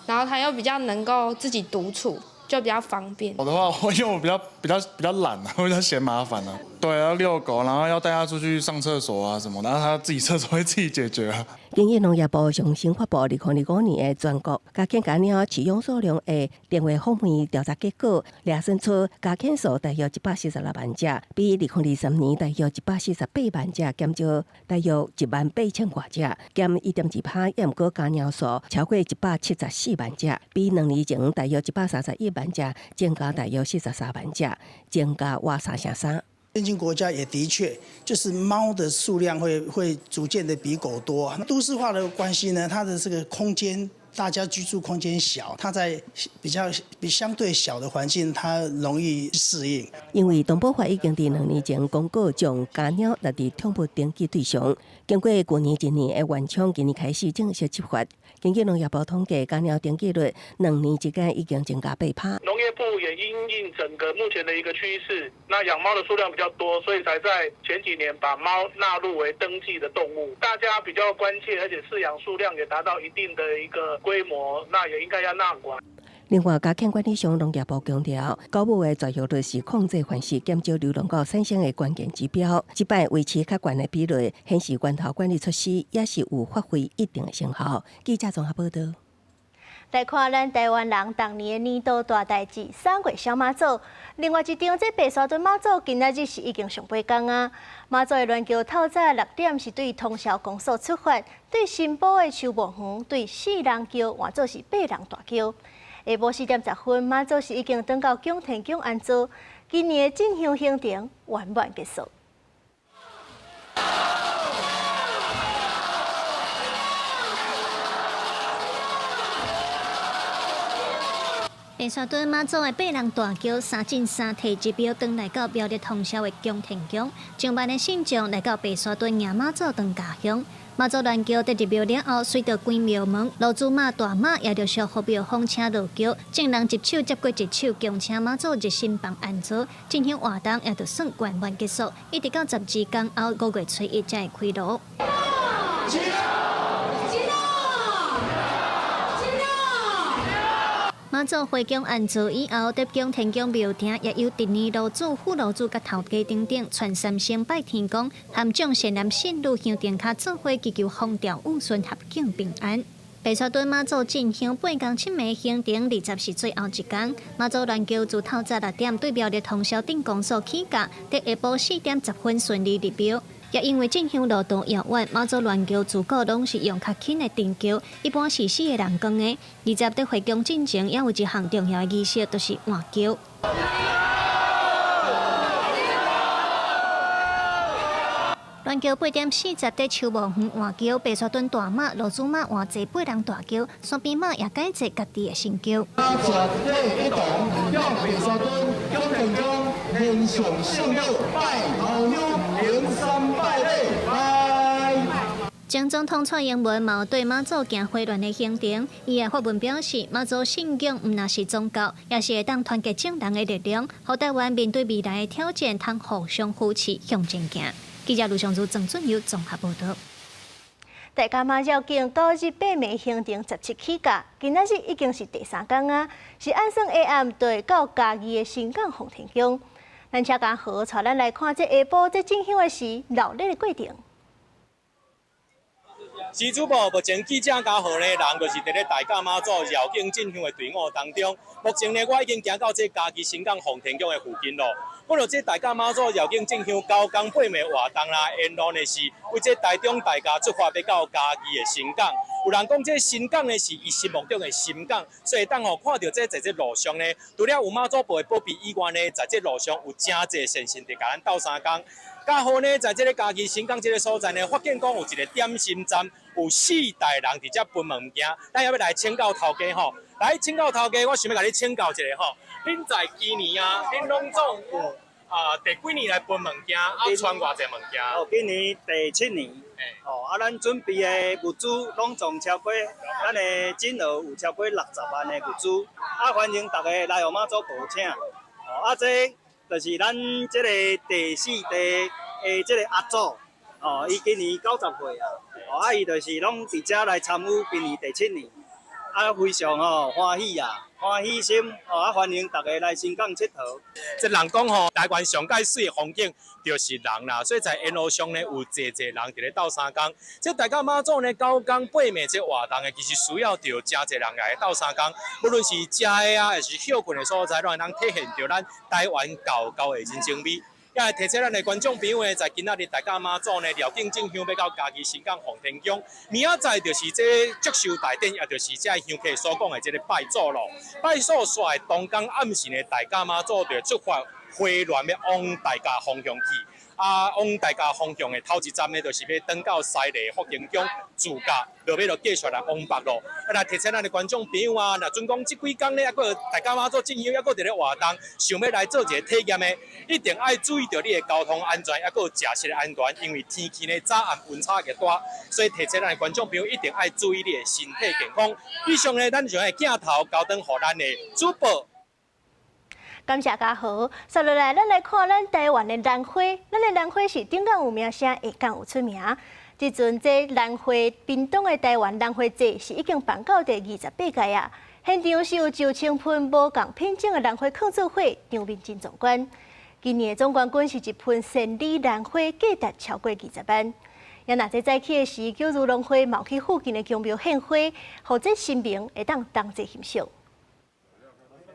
然後它又比較能夠自己獨處，就比較方便。我的話，我因為我比較懶啊，我比較嫌麻煩啊。對，要遛狗，然後要帶它出去上廁所啊什麼，然後它自己廁所會自己解決啊。根據農業部上新發布2025年的全國家犬佮貓飼養數量的電話訪問調查結果，掠算出家犬數大約146萬隻，比2023年大約148萬隻減少大約18000外隻，減1.2%。抑毋過家貓數超過174萬隻，比兩年前大約131萬隻增加大約43萬隻，增加約3成3。先進國家也的確，就是貓的數量會逐漸的比狗多。都市化的關係呢，它的這個空間，大家居住空間小，它在比較比相對小的環境，它容易適應。因為動保法已經佇2年前公告將家貓納入寵物登記對象，經過舊年一年的緩衝，今年開始正式執法。根據農業部統計，家貓登記率兩年之間已經增加8%。農業部也因應整個目前的一個趨勢，那養貓的數量比較多，所以才在前幾年把貓納入為登記的動物。大家比較關切，而且飼養數量也達到一定的一個規模，那也應該要納管。另外，加遣管理上農業部強調，狗母的絕育率是控制繁殖、減少流浪狗產生的關鍵指標。這擺維持較懸的比率，顯示源頭管理措施也是有發揮一定的成效。記者綜合報道。來看咱台灣人逐年的年度大代誌，三月小媽祖。另外一場這白沙屯媽祖今仔日是已經上八工啊。媽祖的鸞轎透早6點是對通霄公所出發，對新埔的秋望園對四人轎換做是八人大轎。下晡4點10分，媽祖是已經轉到蔣天宮安座。今年的進香行程圓滿結束。白沙屯媽祖的八人大轎三進三退一廟，轉來到苗栗通霄的蔣天宮，上萬的信眾來到白沙屯迎媽祖轉家鄉。媽祖鸞轎佇入廟了後，隨著關廟門，羅珠媽、大媽也陸續予廟方請落轎，眾人一手接過一手，恭請媽祖入新房安座。進行活動也就算圓滿結束，一直到12工後5月初1才會開鑼。媽祖回宮安座以後，佇蔣天宮廟埕也有侄女樓主、副樓主佮頭家等等，傳三聲拜天公，含眾善男信女香燈跤做伙祈求風調雨順、合境平安。白沙屯媽祖進香8工7暝行程，20是最後一工。媽祖鸞轎自透早6點對苗栗通霄鎮公所起駕，佇下晡4點10分順利入廟。也因為進香路途遙遠，媽祖鸞轎自古攏是用較輕的長轎，一般是4個人扛的。20佇回宮進前，也有一項重要的儀式，就是換轎。鸞轎8點40佇秋望園換轎，白沙屯大媽、羅珠媽換坐8人大轎，山邊媽也改坐家己的新轎。全體一同向白沙屯蔣天宮獻上聖謁，拜頭香，行三拜禮，拜。前總統蔡英文嘛有對媽祖行回鑾的行程，伊也發文表示，媽祖信仰毋但是宗教，也是會當團結眾人的力量，予台灣面對未來的挑戰，通互相扶持向前行。記者盧尚如、鄭俊友綜合報道。大甲媽繞境9日8暝行程17起駕，今仔日已經是第3工啊，是按算下暗就會到嘉義的新港奉天宮。咱請嘉豪帶咱來看這下晡這進香的時鬧熱的過程。是主播，目前記者嘉豪呢，人就是佇咧大甲媽祖繞境進香的隊伍當中。目前呢，我已經行到這嘉義新港奉天宮的附近咯。本來這大甲媽祖繞境進香9工8暝活動啦，沿路呢是為這台中大甲出發，欲到嘉義的新港。有人講這新港呢是伊心目中的新港，所以當吼看著這在這路上呢，除了有媽祖婆的保庇以外呢，在這路上有誠濟善信佇共咱鬥相共。剛好呢，在這个嘉義新港這个所在呢，發現講有一個點心站，有4代人佇遮分物件。咱要欲來請教頭家吼，來請教頭家，我想欲共你請教一下吼。恁在今年啊，恁攏總有啊第幾年來分物件？啊，傳偌濟物件？哦，今年第7年。哦，啊，咱準備的物資攏總超過，咱的金額有超過60萬的物資。啊，歡迎大家來予媽祖婆請。哦，啊，這就是咱這個第4代的這個阿祖，哦，伊今年90歲啊，哦，啊，伊就是攏佇遮來參與今年第7年，啊，非常吼歡喜啊，歡喜心，哦，啊，歡迎大家來新港𨑨迌。這人講吼，台灣上蓋媠的風景就是人啦，所以在沿路上呢，有濟濟人佇咧鬥相共。這大甲媽祖呢，9工8暝這活動的，其實需要著誠濟人來鬥相共。無論是食的啊，還是歇睏的所在，攏會當體現著咱台灣厚厚的人情味。也來提醒咱的觀眾朋友呢，在今仔日大甲媽祖呢繞境進香，欲到嘉義新港奉天宮，明仔載就是這祝壽大典，也就是這香客所講的這個拜祖咯。拜祖煞的當天暗時呢，大甲媽祖就出發回鑾欲往大甲方向去。啊，往大甲方向的頭一站呢，就是欲轉到西麗福建宮自駕，落尾就繼續來往北咯。啊，來提醒咱的觀眾朋友啊，若準講這幾工呢，猶閣大甲媽祖進香，猶閣佇咧活動，想欲來做一個體驗的，一定愛注意著你的交通安全，猶閣食食的安全，因為天氣呢早暗溫差較大，所以提醒咱的觀眾朋友一定愛注意你的身體健康。以上呢，咱就將鏡頭交轉予咱的主播。感謝嘉豪。接落來，咱來看咱台灣的蘭花。咱的蘭花是頂港有名聲，下港有出名。這陣這蘭花，屏東的台灣蘭花節是已經辦到第28屆啊。現場是有9000盆無仝品種的蘭花囥做伙，場面真壯觀。今年的總冠軍是一盆仙女蘭花，價值超過20萬。也若這早起的時，九如農會嘛去附近的宮廟獻花，予這神明會當同齊欣賞。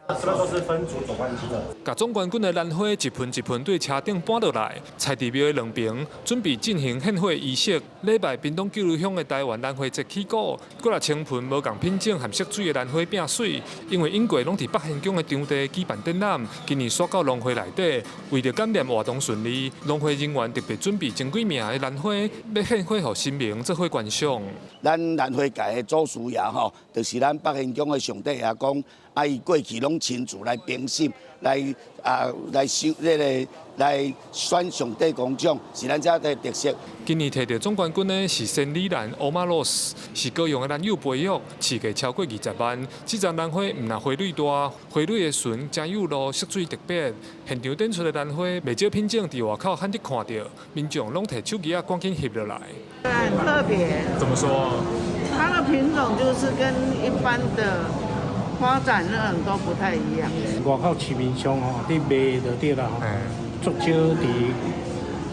這都是分組總冠軍的。共總冠軍的蘭花一盆一盆對車頂搬落來，菜地廟的兩邊準備進行獻花儀式。禮拜屏東九如鄉的台灣蘭花節起鼓，幾若千盆無仝品種含色水的蘭花變媠，因為往過攏佇北玄宮的場地舉辦展覽，今年徙到農會內底，為著感念活動順利，農會人員特別準備千幾名的蘭花，欲獻花予神明做伙觀賞。咱蘭花界的祖師爺吼，就是咱北玄宮的上帝爺公。啊！伊過去攏親自來評審，來啊來收這个來選上帝公獎，是咱遮的特色。今年摕著總冠軍的是仙女蘭歐瑪羅斯，是高雄的蘭友培育，市價超過20萬。這叢蘭花毋但花蕊大，花蕊的唇誠幼露，色水特別。現場展出的蘭花，袂少品種佇外口罕得看著，民眾攏提手機仔趕緊翕落來。很特別。怎麼說？它的品種就是跟一般的花展那種都不太一樣。外口市面上吼，佇賣就對啦吼，足少佇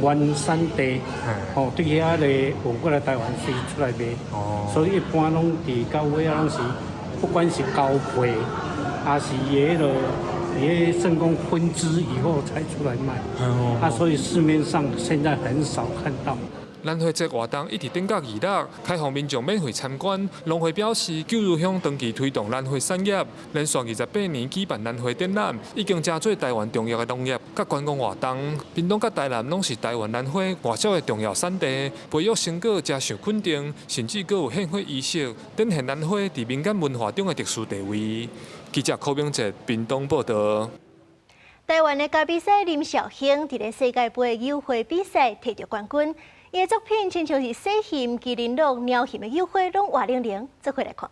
原產地，吼對遐個運過來台灣是出來賣，所以一般攏佇到尾仔攏是，不管是交配，還是伊彼个伊算講分枝以後才出來賣，啊，所以市面上現在很少看到。蘭花節活動一直頂到二六，開放民眾免費參觀。農會表示，九如鄉長期推動蘭花產業，連續28年舉辦蘭花展覽，已經成做台灣重要的農業佮觀光活動。屏東佮台南攏是台灣蘭花外銷的重要產地，培育成果誠受肯定，甚至閣有獻花儀式，展現蘭花佇民間文化中的特殊地位。記者柯明哲屏東報導。台灣的咖啡師林紹興，佇咧世界盃扭花比賽摕著冠軍。伊的作品親像是洗熊、麒麟鹿、貓熊的扭花，攏活靈靈，做伙來看。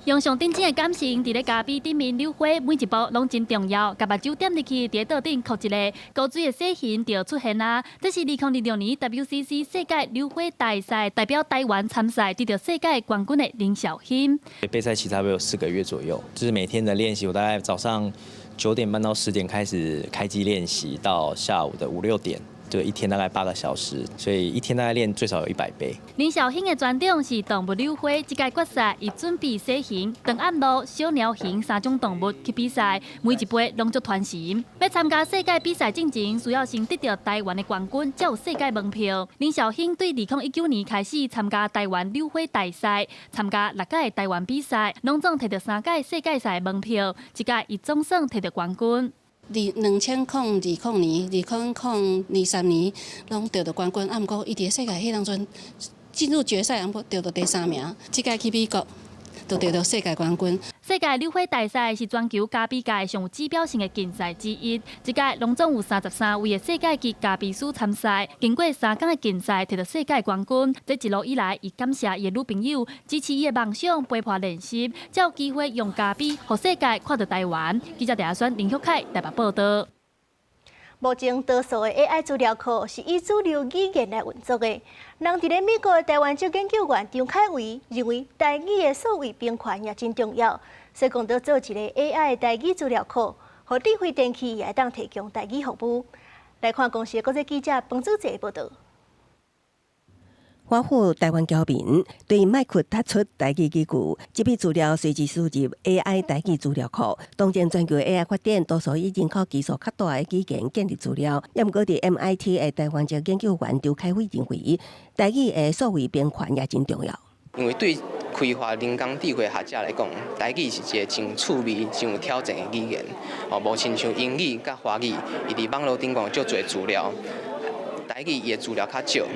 用上頂真的感性，佇咧咖啡頂面扭花，每一步攏真重要。共目睭點入去，佇咧桌頂扣一个高水的洗熊就出現啦。這是2026年 WCC 世界扭花大賽代表台灣參賽，得著世界冠軍的林紹興。備賽期差不多有4個月左右，就是每天的練習，我大概早上9點半到10點開始開機練習，到下午的五六點。就一天大概8個小時，所以一天大概練最少有100杯。林紹興的專長是動物扭花，這屆決賽伊準備洗熊、長頷鹿、小貓熊三種動物去比賽，每一杯攏足傳神。欲參加世界比賽進前，需要先得著台灣的冠軍，才有世界門票。林紹興對2019年開始參加台灣扭花大賽，參加六屆台灣比賽，攏總摕著三屆世界賽門票，這屆伊總算摕著冠軍。 2020年、2023年，攏得著冠軍，啊，毋過伊佇世界彼當陣進入決賽，毋過得著第三名。這屆去美國，就得著世界冠軍。世界扭花大賽是全球咖啡界上有指標性的競賽之一。這屆攏總有33位的世界級咖啡師參賽，經過3工的競賽，摕著世界冠軍。這一路以來，伊感謝伊的女朋友支持伊的夢想，陪伴練習，才有機會用咖啡予世界看著台灣。記者鄭阿選、林旭凱台北報導。目前多數的 AI 資料庫是以主流語言來運作的。人佇咧美國的台灣籍研究員張凱維認為，台語的數位平權也真重要，所以講著做一个 AI 的台語資料庫，予智慧電器也會當提供台語服務。來看公視國際記者彭祖哲報導。華府台灣僑民對麥克提出台語語句，這筆資料隨之輸入 AI 台語資料庫。當前全球 AI 發展多數以人口基數較大的語言建立資料，毋過佇 MIT 的台灣籍研究員張凱偉認為，台語的數位平權也真重要。因為對開發人工智慧學者來講，台語是一个真趣味、真有挑戰的語言。哦，無親像英語佮華語，伊佇網路頂懸足濟資料，台語伊的資料較少。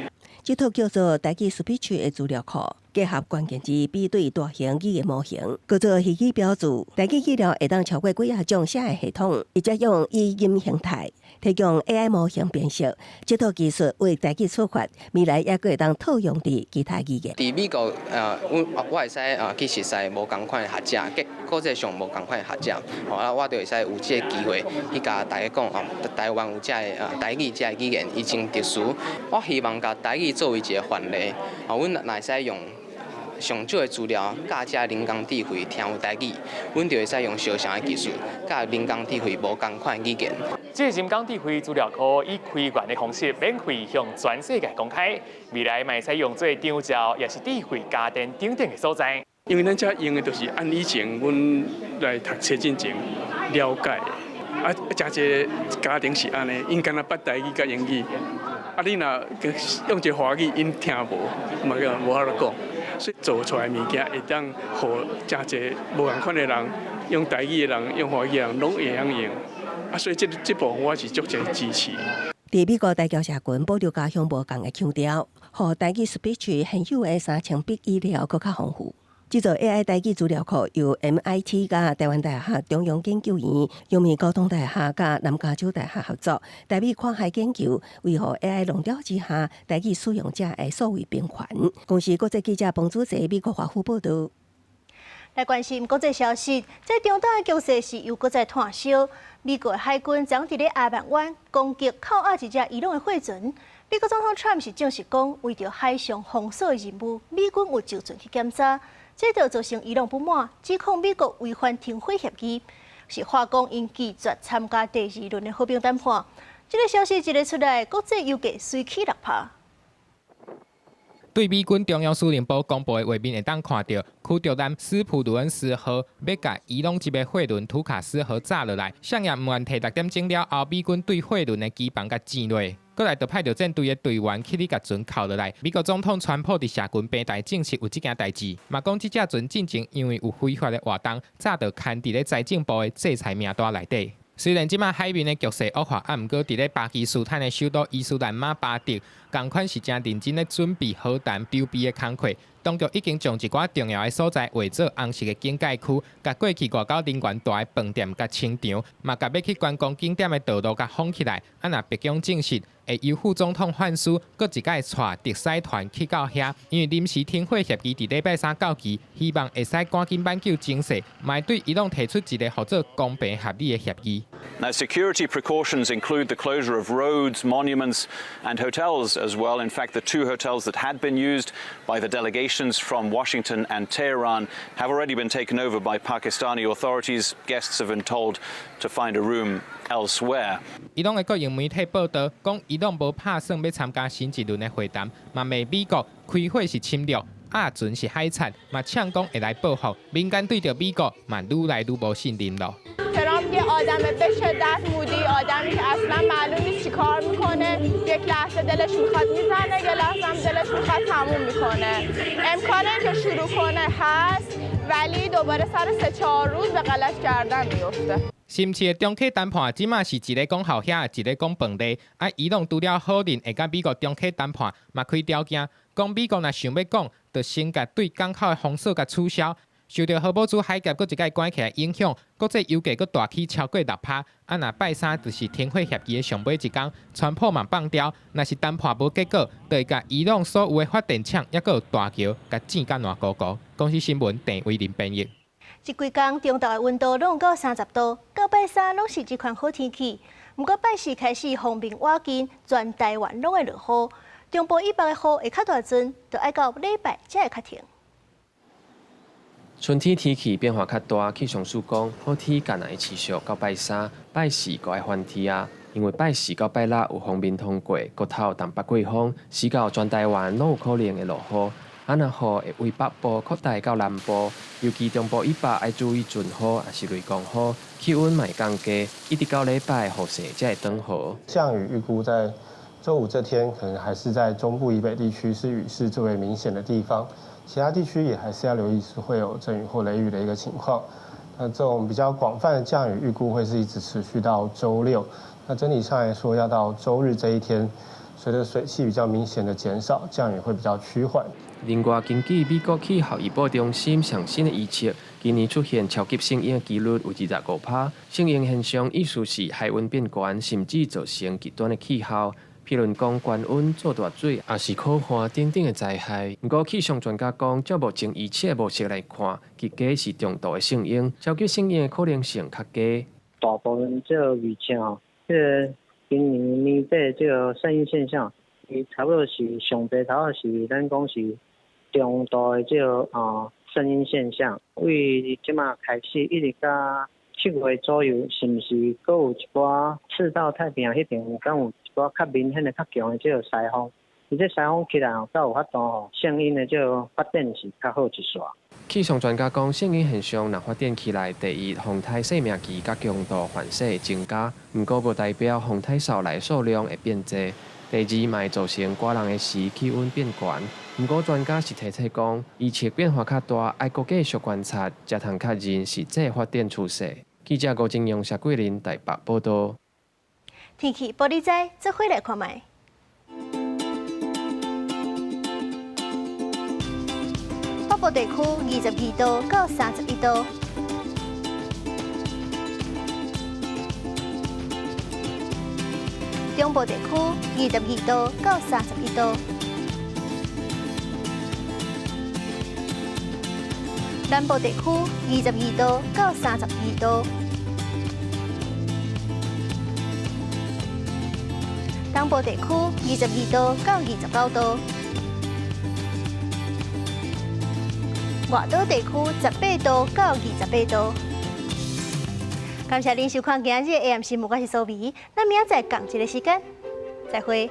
這套叫做台語 Speech 的資料庫，結合關鍵字比對大型語言模型，閣做虛擬標註。台語資料會當超過幾仔種寫的系統，直接用語音形態提供 AI 模型辨識。這套技術為台語出發，未來也閣會當套用佇其他語言。佇美國，我會使去熟似無仝款的學者，國際上無仝款的學者，吼啊，我就會使有這个機會去共大家講哦，台灣有這个台語這个語言，伊真特殊。我希望共台語作為一个範例，哦，阮若會使用上少的資料佮遮人工智慧聽有台語，阮就會使用相像的技術，佮人工智慧無仝款的語言。這個人工智慧資料庫以開源的方式免費向全世界公開，未來嘛會使用做長照，抑是智慧家電等等的所在。因為咱遮用的都是按以前阮來讀冊進前了解的，啊，誠濟家庭是按呢，𪜶敢若捌台語佮英語，啊，你若用一个華語，𪜶聽無，嘛個無法度講，所以做出來的物件會當予誠濟無仝款的人，用台語的人，用華語的人，攏會曉用，啊，所以這這部分我是足濟支持。佇美國台僑社群保留家鄉無仝的腔調，予台語 speech 現有的3000筆語料閣較豐富。這座 AI 台語資料庫由 MIT 佮台灣大學中央研究院、陽明交通大學佮南加州大學合作，台美跨海研究，維護 AI 浪潮之下台語使用者的數位平權。公視國際記者彭祖澤美國華府報導。來關心國際消息，這中東的局勢是又閣再炭燒。美國海軍昨佇咧阿曼灣攻擊扣押一隻伊朗的貨船。美國總統川普是證實講，為著海上封鎖的任務，美軍有就船去檢查，這就造成伊朗不滿，指控美國違反停火協議，是話講𪜶拒絕參加第二輪的和平談判。這個消息一个出來，國際油價隨起6%。對美軍中央司令部公布的畫面會當看著，驅逐艦斯普魯恩斯號欲共伊朗一个貨輪圖卡斯號炸落來，啥人毋願提6點鐘了後，美軍對貨輪的機房共炸落。過來就派著戰隊的隊員去咧共船扣落來。美國總統川普佇社群平台證實有這件代誌，嘛講這隻船進前因為有非法的活動，早就牽佇咧財政部的制裁名單內底。雖然這馬海面的局勢惡化，啊，毋過佇咧巴基斯坦的首都伊斯蘭馬巴德，仝款是誠認真咧準備和談籌備的工課。當局已經將一寡重要的所在劃做紅色的警戒區，共過去外交人員蹛的飯店共清場，嘛共欲去觀光景點的道路共封起來。啊，若白宮證實會由副總統范斯閣一擺帶特使團去到遐，因為臨時停火協議佇禮拜三到期，希望會使趕緊挽救情勢，嘛會對伊朗提出一個號做公平合理的協議。 Now, security precautions include the closure of roads, monuments, and hotels as well. In fact, the two hotels that had been used by the delegations from Washington and Tehran have already been taken over by Pakistani authorities. Guests have been told to find a room elsewhere. 伊朗的國營媒體報導講，伊朗無拍算欲參加新一輪的會談，嘛罵美國開火是侵略，押船是海賊，嘛嗆講會來報復。民間對著美國嘛愈來愈無信任咯。 ترامپ یه آدم به شدت moody، آدمی که اصلا معلوم نیست چی کار میکنه. یک لحظه دلش میخواد میزنه، یه لحظه هم دلش میخواد تموم میکنه. امکان اینکه شروع کنه هست، ولی دوباره سر 3-4 روز به غلط کردن میفته. 深市的中啟談判，這馬是一个講鱟遐，一个講飯螺。啊，伊朗除了否認會佮美國中啟談判，嘛開條件，講美國若想欲講，就先共對港口的封鎖共取消。受著荷姆茲海峽閣一擺關起來影響，國際油價閣大起超過6%。啊，若拜三就是停火協議的上尾一工，川普嘛放調，若是談判無結果，就會共伊朗所有的發電廠抑閣有大橋，共炸甲爛糊糊。公視新聞鄭偉林編譯。這幾工中晝的溫度攏有到30度，到拜三攏是這款好天氣。毋過拜四開始鋒面倚近，全台灣攏會落雨。中部以北的雨會較大陣，就愛到禮拜才會較停。春天天氣變化較大，氣象署講，好天敢若會持續到拜三、拜四閣愛翻天啊。因為拜四到拜六有鋒面通過，骨頭東北季風，時到全台灣攏有可能會落雨。啊，若雨會為北部擴大到南部，尤其中部以北愛注意陣雨，抑是雷公雨，氣溫嘛會降低，一直到禮拜雨勢才會轉好。降雨預估在週五這天，可能還是在中部以北地區是雨勢最為明顯的地方，其他地區也還是要留意是會有陣雨或雷雨的一個情況。那這種比較廣泛的降雨預估會是一直持續到週六。那整體上來說，要到週日這一天，隨着水汽比較明顯的減少，降雨會比較趨緩。另外，根據美國氣候預報中心上新的預測，今年出現超級聖嬰的幾率有25%。聖嬰現象意思是海溫變懸，甚至造成極端的氣候，譬如講高溫、做大水，抑是苦旱等等的災害。毋過氣象專家講，照目前預測的模式來看，極低是中度的聖嬰，超級聖嬰的可能性較低。大部分這個預測吼，這個今年年底這個聖嬰現象，伊差不多是上濟，差不多是咱講是中度的這个聖嬰現象，對這馬開始一直到7月左右，是毋是閣有一寡赤道太平洋彼邊敢有一寡較明顯的、較強的這个西風？伊這西風起來吼，才有法度吼，聖嬰的這个發展是較好一絲。氣象專家講，聖嬰現象若發展起來，第一，風颱生命期佮強度環勢會增加，毋過無代表風颱掃來數量會變濟。第二，嘛會造成寒人的時氣溫變懸。毋過專家是提醒講，預測變化較大，愛閣繼續觀察，才通確認實際發展趨勢。記者吳金陽、謝桂林台北報導。天氣報你知，做伙來看覓。北部地區22度到31度，中部地區22度到31度，南部地區22度到32度，東部地區22度到29度。外島地區18度到28度。感謝您收看今日的 AM 新聞，我是蘇美。咱明仔載仝一个時間，再會。